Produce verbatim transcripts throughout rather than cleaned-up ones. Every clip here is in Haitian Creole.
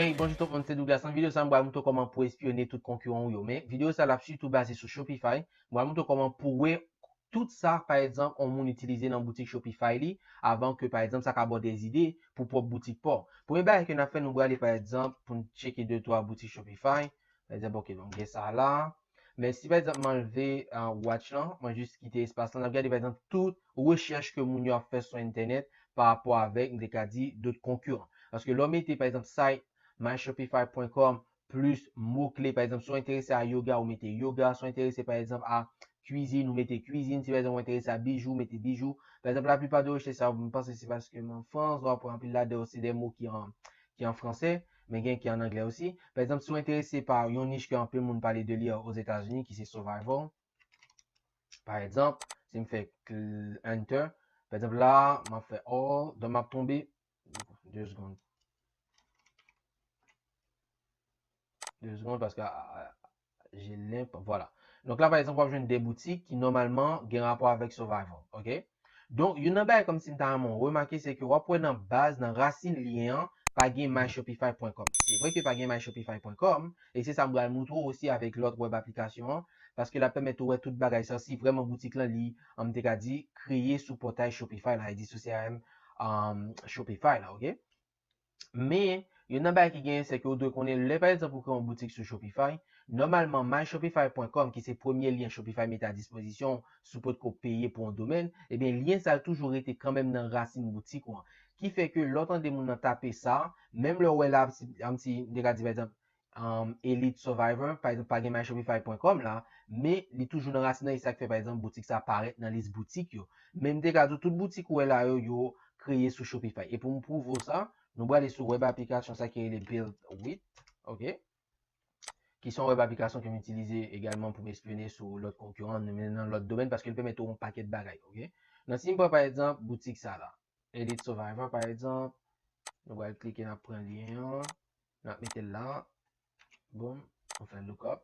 Hey, bonjou tout moun, se Douglas. Nan videyo sa, m pral montre w kòman pou espyone tout konkiran w yo. Men videyo sa, l ap sitou baze sou Shopify. M pral montre w kòman pou wè tout sa, pa egzanp, yon moun itilize nan boutik Shopify li, avan ke, pa egzanp, sa ka ba w de ide pou pwòp boutik pa w. Premye bagay ke n ap fè, nou prale, pa egzanp, pou n tcheke de twa boutik Shopify. Pa egzanp, ok, bon, m gen sa la. Men si, pa egzanp, m anlve uh, watch lan, mwen jis kite espas lan, n ap gade, pa egzanp, tout rechèch ke moun yo ap fè sou entènèt pa rapò avèk, m te ka di, dòt konkiran. Paske lè w mete, pa egzanp, site my shopify point com plis mo kle, pa egzanp, si w enterese a yoga, ou mete yoga, si w enterese, pa egzanp, a kwizin, ou mete kwizin, si, pa egzanp, ou enterese a bijou, ou mete bijou. Pa egzanp, laplipa de rechèch sa yo, m panse se paske m an Frans, w ap wè anpil ladan yo se de mo ki an, ki an franse, men gen ki an anglè osi. Pa egzanp, si w enterese pa yon nich ke anpil moun pale de li Ozetazini, ki se survival, pa egzanp, si m fè enter, pa egzanp, la, m ap fè all, donk m ap tonbe, de segonn, de segonn, paske je len, vwala. Donk la, pa egzanp, w ap jwenn de boutik ki nòmalman gen rapò avèk survival, ok? Donk, youn nan bagay kòmsi m ta renmen w remake, se ke w ap wè nan baz, nan rasin lyen an, pa gen my shopify point com. Se vre ke pa gen my shopify point com, e se sa m pral montre w osi avèk lòt web aplikasyon an, paske l ap pèmèt ou wè tout bagay sa, si vrèman boutik lan li, an, m te ka di, kreye sou pòtay Shopify la, e di sou C R M um, Shopify la, ok? Men, youn nan bagay ki genyen, se ke w dwe konnen, lè pa egzanp ou kreye yon boutik sou Shopify, nòmalman, my shopify point com, ki se premye lyen Shopify mete a dispozisyon w, si w potko peye pou yon domèn, ebyen, lyen sa a toujou rete kanmenm nan rasin boutik ou an. Ki fè ke lè w tande moun nan tape sa, menm lè w wè la, m ti, m te ka di, pa egzanp, um, Elite Survivor, pa egzanp, pa gen my shopify point com la, men li toujou nan rasin nan, e sa k fè, pa egzanp, boutik sa parèt nan lis boutik yo. Men m te ka di w, tout boutik ou wè la yo, yo kreye sou Shopify. E pou m pwouve w sa, nou prale sou web aplikasyon sa ki rele Build With, ok? Ki se yon web aplikasyon ke m itilize egalman pou m espyone sou lòt konkiran, men nan lòt domèn, paske l pèmèt ou yon pakèt bagay, ok? Nan si m pran, pa egzanp, boutik sa la, Elite Survivor, pa egzanp, nou pral klike, n ap pran lyen an, n ap mete l la, boum, nou fè lookup.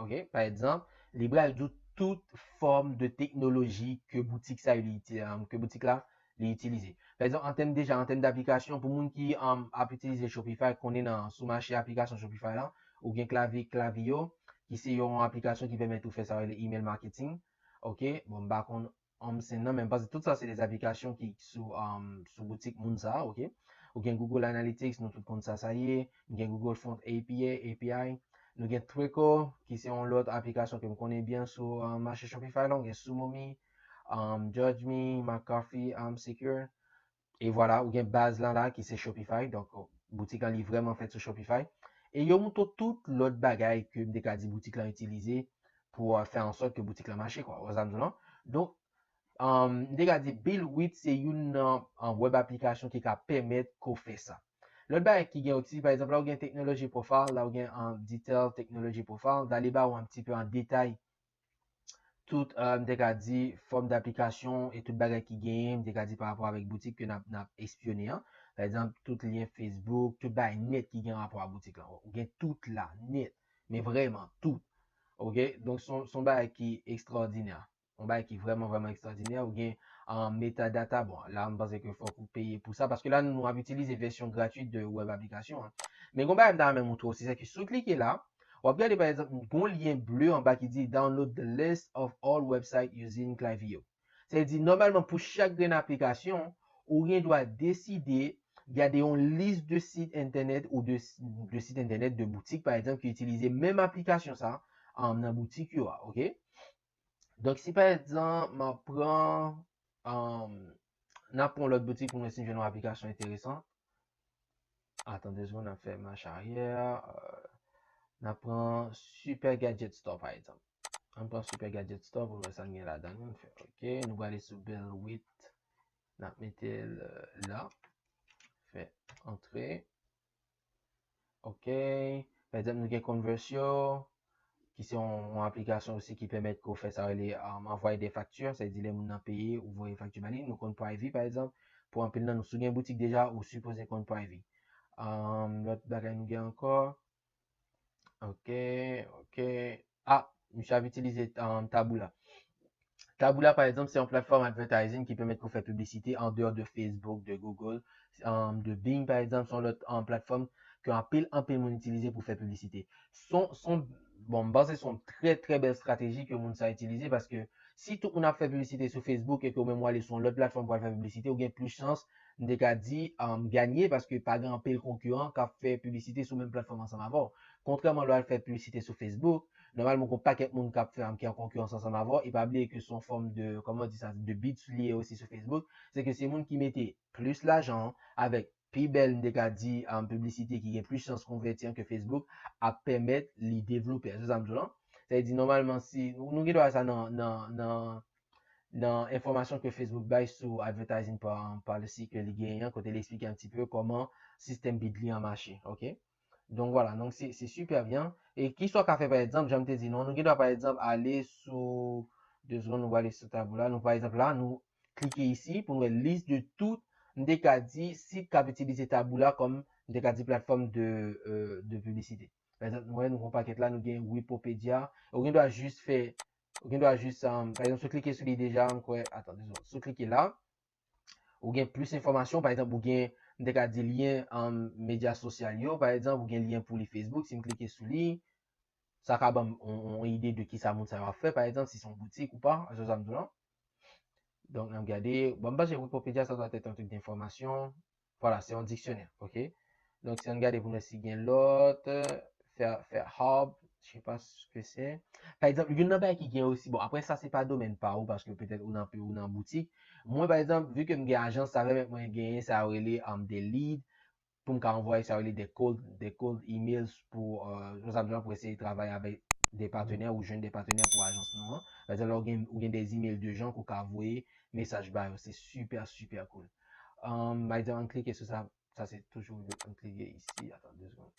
Ok, pa egzanp, li pral di w tout fòm de teknoloji ke boutik sa li, um, ke boutik la li itilize. Pa egzanp, an tèm deja, an tèm daplikasyon, pou moun ki um, ap itilize Shopify, konnen nan sou mache aplikasyon Shopify la, ou gen Klavi, Klaviyo, ki se yon aplikasyon ki pèmèt ou fè sa rele email marketing. Ok, bon, m pa konn anm sen nan, men m panse tout sa se de aplikasyon ki sou, um, sou boutik moun sa, ok? Ou gen Google Analytics, nou tout konn sa sa ye. Nou gen Google Front A P I, A P I. Nou gen Treco, ki se yon lòt aplikasyon ke m konnen byen sou um, mache Shopify la. Ou gen Sumomi, um, Judge Me, McAfee, um, Secure. E vwala, ou gen baz lan la ki se Shopify. Donk, boutik lan li vrèman fèt sou Shopify. E yo montre w tout lòt bagay ke m te ka di boutik lan itilize pou uh, fè an sòt ke boutik lan mache, kwa. Ou wè sa m di w lan? Donk, um, m te ka di Build With se youn nan uh, web aplikasyon ki ka pèmèt ke w fè sa. Lòt bagay ki gen osi, pa egzanp, la ou gen Technology Profile, la ou gen um, Detail Technology Profile, l ale ba ou un petit peu an detay tout, uh, m te ka di, fòm daplikasyon e tout bagay ki genyen, m te ka di pa rapò avèk boutik ke n ap, n ap espyone an. Pa egzanp, tout lyen Facebook, tout bagay nèt ki gen rapò a boutik lan. Ou gen tout la, nèt. Men vrèman, tout. Ok? Donk, se yon bagay ki ekstraòdinè. Yon bagay ki vrèman, vrèman ekstraòdinè. Ou gen uh, metadata. Bon, la, m panse ke fòk ou peye pou sa. Paske la, nou ap itilize vèsyon gratwit de web aplikasyon an. Men yon bagay m ta renmen montre w osi, se ke si w klike la, w ap gade, pa egzanp, yon lyen ble anba ki di Download the list of all website using Klaviyo. Sa vle di, nòmalman, pou chak grenn aplikasyon, ou gen dwa deside gade yon lis de sit entènèt ou de, de sit entènèt, de boutik, pa egzanp, ki itilize menm aplikasyon sa um, nan boutik yo a, ok? Donk, si pa egzanp, m ap pran, um, n ap pran yon lòt boutik pou nou wè si n jwenn yon aplikasyon enteresan. Atann de segonn, n ap fè mach aryè. Uh, n ap pran Super Gadget Store, pa egzanp. Ann pran Super Gadget Store pou n wè sa n gen ladan l. N fè ok. Nou prale sou Build With. N ap mete l la. Fè antre. Ok. Pa egzanp, nou gen Conversio, ki se yon, yon aplikasyon osi ki pèmèt ke w fè sa rele um, anvoye de fakti. Sa vle di lè moun nan peye, ou voye fakti ba li. Nou konn Privy, pa egzanp. Pou anpil nan nou, si w gen boutik deja, ou sipoze konn Privy. Um, lòt bagay nou gen ankò. Ok, ok. Ah, misye ap itilize um, Taboola. Taboola, pa egzanp, se yon platfòm advertising ki pèmèt ke w fè piblisite andeyò de Facebook, de Google, um, de Bing, pa egzanp, se yon lòt um, platfòm ke anpil, anpil moun itilize pou fè piblisite. Son, son, bon, m panse se yon trè, trè bèl estrateji ke moun sa itilize, paske si tout moun ap fè piblisite sou Facebook e ke ou menm w ale sou yon lòt platfòm pou al fè piblisite, ou gen plis chans, m te ka di, um, ganye, paske pa gen anpil konkiran k ap fè piblisite sou menm platfòm ansanm avè w. Kontrèman, lè w al fè piblisite sou Facebook, nòmalman, gon pakèt moun k ap fè, um, ki an konkirans ansanm avè w, e pa bliye ke se yon fòm de, kòman di sa, de bits li ye osi sou Facebook, se ke se moun ki mete plis lajan avèk pi bèl, m te ka di, um, piblisite ki gen plis chans konvèti an ke Facebook ap pèmèt li devlope. Se sa m di w lan. Sa vle di, nòmalman, si nou, nou gen dwa sa nan, nan, nan, nan enfòmasyon ke Facebook bay sou advertising pa-, policy ke li genyen an, kote li eksplike un petit peu kòman sistèm bid li an mache, ok? Donk, vwala, donk se, se sipè byen. E kisa w ka fè, pa egzanp, jan m te di nou, nou gen dwa, pa egzanp, ale sou, de segonn, nou prale sou Taboola. Nou, pa egzanp, la, nou klike isi pou nou wè lis de tout, m te ka di, sit k ap itilize Taboola kòm, m te ka di, platfòm de, euh, de piblisite. Pa egzanp, nou wè, nou gon pakèt la, nou gen Wikipedia. Ou gen dwa jis fè, ou gen dwa jis, um, pa egzanp, si w klike sou li deja, m kwè, atan, de segonn. Si w klike la, ou gen plis enfòmasyon, pa egzanp, ou gen, m te ka di lyen, um, medya sosyal yo, pa egzanp, ou gen lyen pou li Facebook, si m klike sou li, sa ka ban m yon, yon ide de kisa moun sa yo ap fè, pa egzanp, si se yon boutik ou pa, se sa m di w lan. Donk, ann gade, bon, m panse Wikipedia, sa dwa èt yon trik de enfòmasyon. Vwala, se yon diksyonè, ok? Donk, si ann gade pou nou si gen lòt, euh, Fair, Fair Hub, je sais pas ce que c'est. Pa egzanp, youn nan bagay ki gen osi, bon, apre sa, se pa domèn pa ou, paske petèt ou nan, ou nan boutik. Mwen, pa egzanp, vi ke m gen ajans, sa pèmèt mwen genyen sa yo rele, um, de lead, pou m ka anvwaye sa yo rele de cold, de cold emails pou, euh, nou sa bezwen pou eseye travay avèk de patenè ou jwenn de patenè pou ajans nou an. Pa egzanp, lè ou gen, ou gen de email de jan ke w ka voye mesaj ba yo, se sipè, sipè cool. Um, pa egzanp, ann klike sou sa, sa se toujou, ann klike isi, atan, de segonn.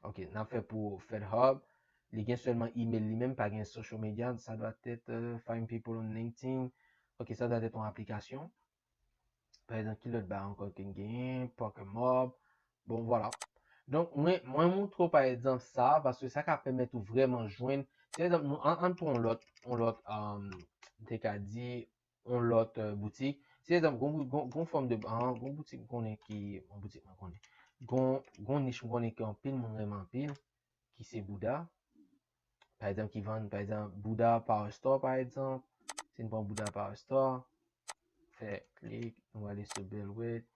Ok, n ap fè pou FedHub. Li gen sèlman email li menm, pa gen social media. Sa dwa èt, euh, find people on LinkedIn. Ok, sa dwa èt yon aplikasyon. Pa egzanp, ki lòt bagay ankò ke n genyen? Pokémob. Bon, vwala. Donk, mwen, mwen montre w, pa egzanp, sa, paske sa ka pèmèt ou vrèman jwenn. Pa egzanp, nou, ann, ann pran yon lòt, yon lòt, um, m te ka di, yon lòt, euh, boutik. Si, egzanp, gon, gon, gon fòm de, ah, gon boutik m konnen ki, yon boutik mwen konnen. Gon, gon nich m konnen ke anpil moun renmen anpil, ki se bouda. Pa egzanp, ki vann, pa egzanp, bouda Power Store, pa egzanp. Si n pran bouda Power Store, fè klik, nou ale sou Build With,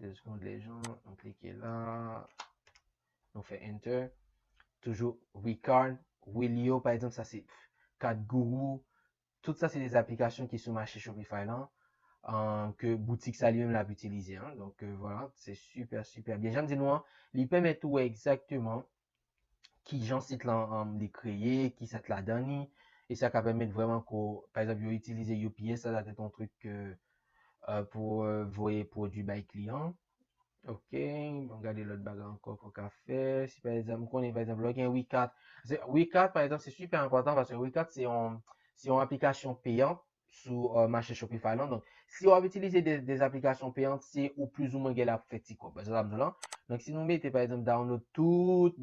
de segonn, lejan, nou klike la, nou fè Enter. Toujou Wicard, Willio, pa egzanp, sa se Kat Guru, tout sa se de aplikasyon ki sou mache Shopify lan, euh, ke boutik sa li menm l ap itilize, hein. Donk, euh, vwala, se sipè, sipè byen. Jan m di nou an, li pèmèt ou wè egzakteman kijan sit lan, euh, li kreye, kisa k ladan li, e sa ka pèmèt vrèman ke, pa egzanp, yo itilize U P S, sa, sa te yon trik ke, euh, pou, euh, voye pwodui bay kliyan. Ok, bon, gade lòt bagay ankò ke w ka fè. Si pa egzanp, m konnen, pa egzanp, lè w gen WeCart. Se, WeCart, pa egzanp, se sipè enpòtan paske WeCart se yon, se yon aplikasyon peyan sou, euh, mache Shopify lan. Donk, si w ap itilize de, de aplikasyon peyan, se ou plizoumwen gen la pou fè ti kòb. Sa m di w lan. Donk, si nou mete, pa egzanp, download tout,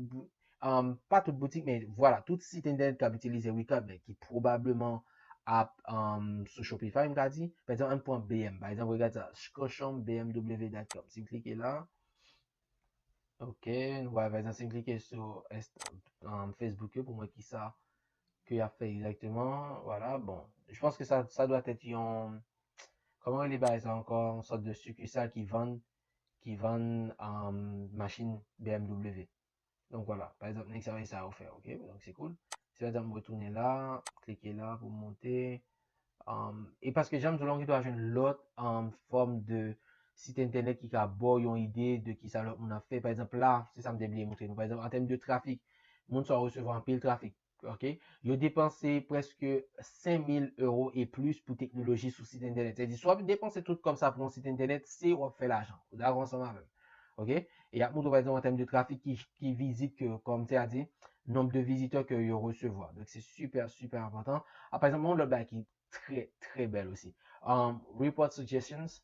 um, pa tout boutik, men vwala, tout sit entènèt k ap itilize WeCart, men ki pwobableman ap, um, sou Shopify, m ka di. Pa egzanp, ann pran B M. Pa egzanp, regad sa, Shkosham B M W dot com. Si m klike la, ok, nou wè, pa egzanp, si m klike sou est-, um, Facebook yo pou m wè kisa ke y ap fè egzakteman. Vwala, bon. Je pense que ça, ça doit être yon, kòman rele bagay sa ankò? Yon sòt de sikisal ki vann, ki vann, um, machin B M W. Donk, vwala. Pa egzanp, nèg sa yo, e sa yo fè, ok? Donk, se cool. Si, pa egzanp, m retounen la, klike la pou m monte. Um, e paske jan m di w lan, ou gen dwa jwenn lòt, um, fòm de sit entènèt ki ka ba w yon ide de kisa lòt moun ap fè. Pa egzanp, la, se sa m te bliye montre nou. Pa egzanp, an tèm de trafik, moun sa yo resevwa anpil trafik, ok? Yo depanse prèske senk mil euro e plis pou teknoloji sou sit entènèt. Sètadi, si w ap depanse tout kòb sa pou yon sit entènèt, se w ap fè lajan. Ou dakò ansanm avè m? Ok? E y ap montre w, pa egzanp, an tèm de trafik ki, ki vizit ke, kòm te a di, nonb de vizitè ke yo resevwa. Donk, se sipè, sipè enpòtan. A, pa egzanp, yon lòt bagay ki trè, trè bèl osi. Um, report suggestions.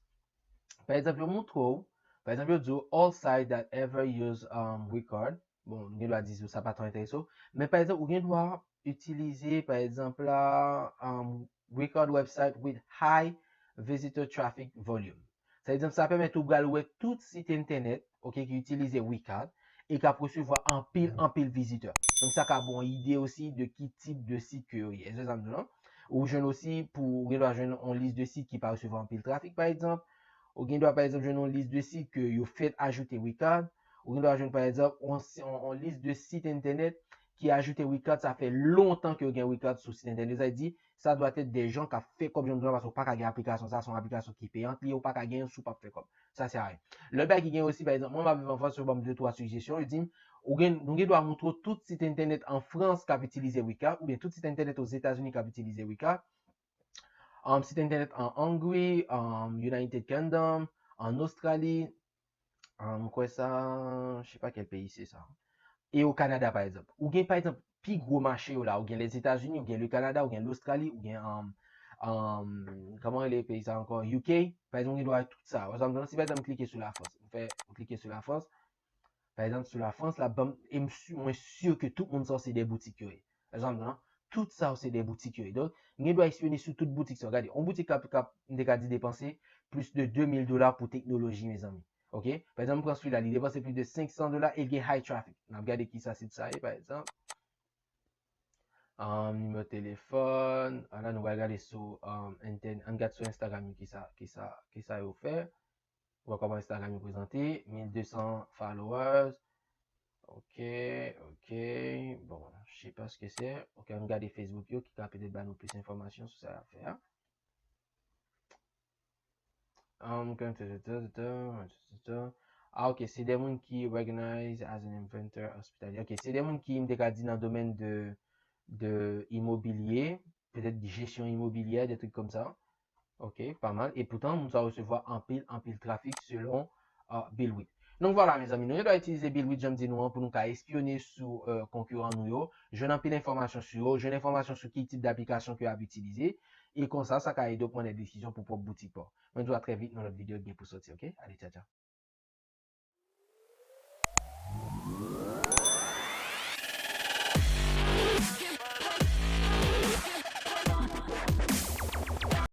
Pa egzanp, yo montre w, pa egzanp, yo di w, all site that ever use, um, WeCart. Bon, ou gen dwa di sa pa twò enterese w. Men, pa egzanp, ou gen dwa itilize, pa egzanp, la, um, WeCart website with high visitor traffic volume. Sa vle di, sa pèmèt ou pral wè tout sit entènèt, ok, ki itilize WeCart, e k ap resevwa anpil, anpil vizitè. Donk, sa ka ba w ide osi de ki tip de sit ke yo ye. Èske sa m di w lan? Ou jwenn osi, pou, ou gen dwa jwenn yon lis de sit ki pa resevwa anpil trafik, pa egzanp. Ou gen dwa, pa egzanp, jwenn yon lis de sit ke yo fèk ajoute recard. Ou gen dwa jwenn, pa egzanp, yon, yon, yon lis de sit entènèt ki ajoute recard, sa fè lontan ke yo gen recard sou sit entènèt. Sa vle di, sa dwa èt de jan k ap fè kòb, jan m di w lan, paske w pa ka gen aplikasyon sa, se yon aplikasyon ki peyant, li, ou pa ka gen l si w p ap fè kòb. Sa sè a rien. Lòt bagay ki gen osi, pa egzanp, mwen m ap viv an Frans, yo ban m de twa sijesyon, yo di m, ou gen, nou gen dwa montre w tout sit entènèt an Frans k ap itilize recard, oubyen tout sit entènèt Ozetazini k ap itilize recard, um, sit entènèt an Hongri, um, United Kingdom, an Ostrali, um, m kwè sa, je sais pas quel pays c'est ça. E o Kanada, pa egzanp. Ou gen, pa egzanp, pi gwo mache yo la, ou gen Lèzetazini, ou gen le Kanada, ou gen Lostrali, ou gen, um, um, kòman rele peyi sa ankò? U K, pa egzanp, ou gen dwa tout sa. Ou sa m di w lan, si pa egzanp m klike sou Lafrans, m fè, m klike sou Lafrans, pa egzanp, sou Lafrans, l ap ban m, e m si, mwen si ke tout moun sa yo se de boutik yo ye. Ou sa m di w lan, tout sa yo se de boutik yo ye. Donk, m gen dwa espyone sou tout boutik sa yo. Gade, yon boutik k ap, k ap, m te ka di depanse plis de de mil dola pou teknoloji, mezanmi. Ok? Pa egzanp, m pran sila, li depanse plis de senk san dola e l gen high traffic. N ap gade kisa sit sa ye, pa egzanp. Um, nimewo telefòn. Ala, nou pral gade sou, um, entèn-, ann gade sou Instagram yo kisa, kisa, kisa yo fè. Ou wè kòman Instagram yo prezante. Mil de san followers. Ok, ok. Bon, je sais pas ce que c'est. Ok, ann gade Facebook yo ki ka petèt ba nou plis enfòmasyon sou sa y ap fè a. Um, ah, ok, se de moun ki recognize as an inventor hospitality. Ok, se de moun ki, m te ka di, nan domèn de, de imobilye, petèt jesyon imobilyè, de trik kòm sa. Ok, pa mal. E poutan, moun sa resevwa anpil, anpil trafik selon, uh, Bill Witt. Donk vwala, mezanmi, nou gen dwa itilize Bill Witt, jan m di nou an, pou nou ka espyone sou, uh, konkiran nou yo, jwenn anpil enfòmasyon sou yo, jwenn enfòmasyon sou ki tip daplikasyon ke y ap itilize, e konsa, sa ka ede w pran de desizyon pou pwòp boutik pa w. Mwen di w a trè vit nan lòt videyo ki gen pou soti, ok? Ale, tcha, tcha.